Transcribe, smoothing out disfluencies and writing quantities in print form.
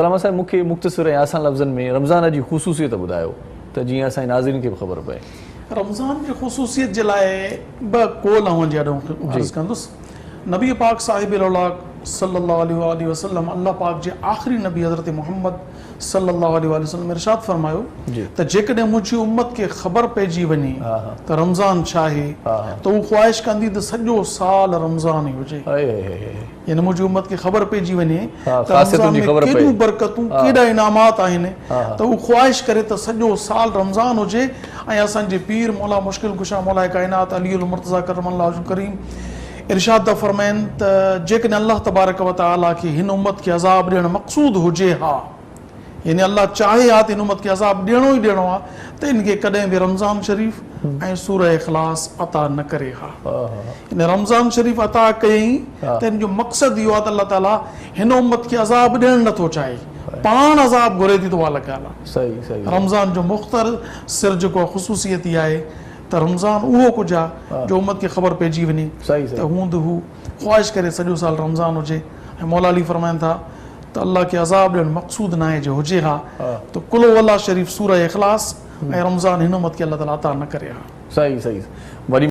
علامه صاحب مون کي مختصر ۽ آسان لفظن ۾ رمضان جي خصوصيت ٻڌايو ته جيئن اسان جي ناظرين کي به خبر پئي. رمضان جي خصوصيت جي لاء ٻه قول اوهان جي آڏو عرض ڪندس. نبي پاڪ صاحب الاولاق صلي الله عليه واٰله وسلم الله پاڪ جي آخري نبي حضرت محمد صلي الله عليه واٰله وسلم ارشاد فرمايو ته جيڪڏهن منهنجي امت کي خبر پئجي وڃي ته رمضان ڇا آهي ته هو خواهش ڪندي ته سڄو سال رمضان ئي هجي. يعني منهنجي امت کي خبر پئجي وڃي ته رمضان ۾ ڪيڏيون برڪتون ڪيڏا انعامات آهن ته هو خواهش ڪري ته سڄو سال رمضان هجي ۽ اسان جي پير مولا مشڪل ڪشا مولا ڪائنات علي المرتضيٰ ڪرم الله وجهه الڪريم ارشاد ٿا فرمائن ته جيڪڏهن الله تبارڪ وتعاليٰ کي هن امت کي عذاب ڏيڻ مقصود هجي ها يعني الله چاهي ها ته هن امت کي عذاب ڏيڻو ئي ڏيڻو آهي ته ان کي ڪڏهن به رمضان شريف ۽ سوره اخلاص عطا نه ڪري ها. يعني رمضان شريف عطا ڪيائين ته ان جو مقصد اهو آهي ته الله تعالي هن امت کي عذاب ڏيڻ نه ٿو چاهي، پاڻ عذاب گهري ٿي ته اها الڳ ڳالهه آهي. رمضان جو مختصر جيڪو خصوصيت اها آهي ته رمضان اهو ڪجهه آهي جو امت کي خبر پئجي وڃي ته هوند هو خواهش ڪري سڄو سال رمضان هجي ۽ مولا علي فرمائن ٿا ته الله کي عذاب ڏيڻ مقصود ناهي جي هجي ها ته قل هو الله شريف سوره اخلاص ۽ رمضان هن امت کي الله تعالي عطا نه ڪري ها. صحيح صحيح وڏي.